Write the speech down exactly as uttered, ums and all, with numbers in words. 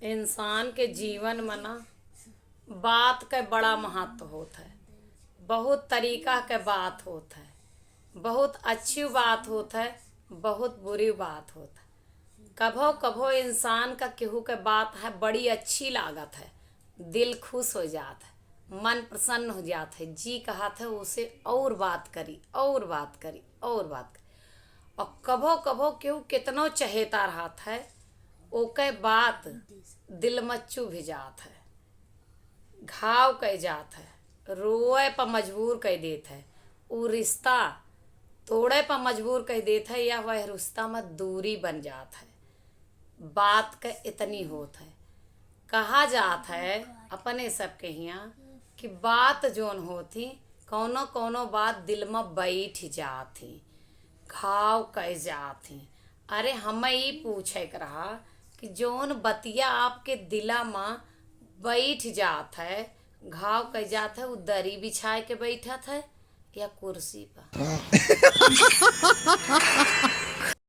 इंसान के जीवन में ना बात के बड़ा महत्व होत है। बहुत तरीका के बात होत है, बहुत अच्छी बात होत है, बहुत बुरी बात होत है। कभो कभो इंसान का केहू के बात है बड़ी अच्छी लागत है, दिल खुश हो जात है, मन प्रसन्न हो जात है, जी कहत है उसे और बात करी, और बात करी, और बात करी। और कभो कभो केहू केतनो चहेता रहत है, ओके बात दिल में चुभ जात है, घाव कइ जात है, रोए पर मजबूर कइ देत है, उ रिश्ता तोड़े पर मजबूर कइ देत है, या वह रिश्ता में दूरी बन जात है। बात के इतनी होत है। कहा जात है अपने सबके हियाँ कि बात जौन होत ही, कौनो कौनो बात दिल में बैठ जात ही, घाव कइ जात ही। अरे, हमें ई पूछे के रहा कि जौन बतिया आपके दिला में बैठ जात है, घाव कइ जात है, उ दरी बिछाए के बैठत है या कुर्सी पर?